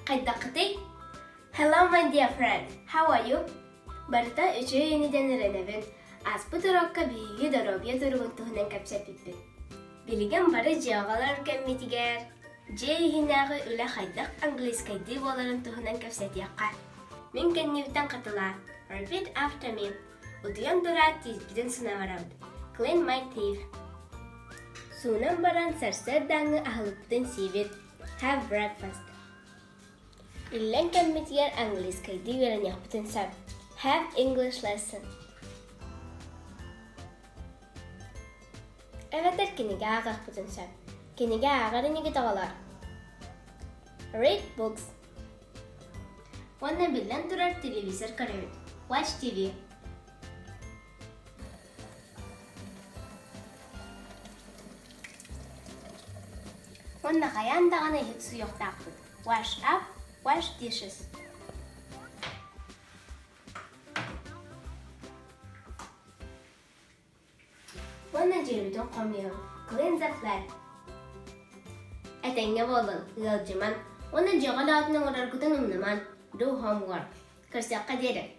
Хайдаххытый? Hello, my dear friend. How are you? Барыта үчүгэй ини диэн эрэнэбин. Ааспыт уруокка биһиги доруобуйа туругун туһунан кэпсэппиппит. Билигин бары дьиэҕэ кэммитигэр дьиэ иһинээҕи үлэ хайдах английскайдыы буоларын туһунан кэпсэтиэххэ. Мин кэннибиттэн хатылаа. Repeat after me. Утуйан тураат тииспитин сынабарабыт. Clean my teeth. Суунан баран сарсыардааҥҥы аһылыкпытын сиибит. Have breakfast. Иллэҥ кэммитигэр английскайдыы үөрэниэхпитин сөп. Have English lesson. Эбэтэр кинигэ ааҕыахпытын сөп. Кинигэ ааҕар инигит оҕолор. Read books. Уонна биллэн турар телевизор көрөбүт. Watch TV. Уонна хайаан даҕаны иһит сууйуохтаахпыт. Wash up, wash dishes. Уонна дьиэбитин хомуйуҥ. Clean the flat. Этэҥҥэ буолун, ыалдьыман. Уонна дьиэҕэ үлэҕитин оҥороргутун умнумаҥ. Do homework. Көрсүөххэ диэри.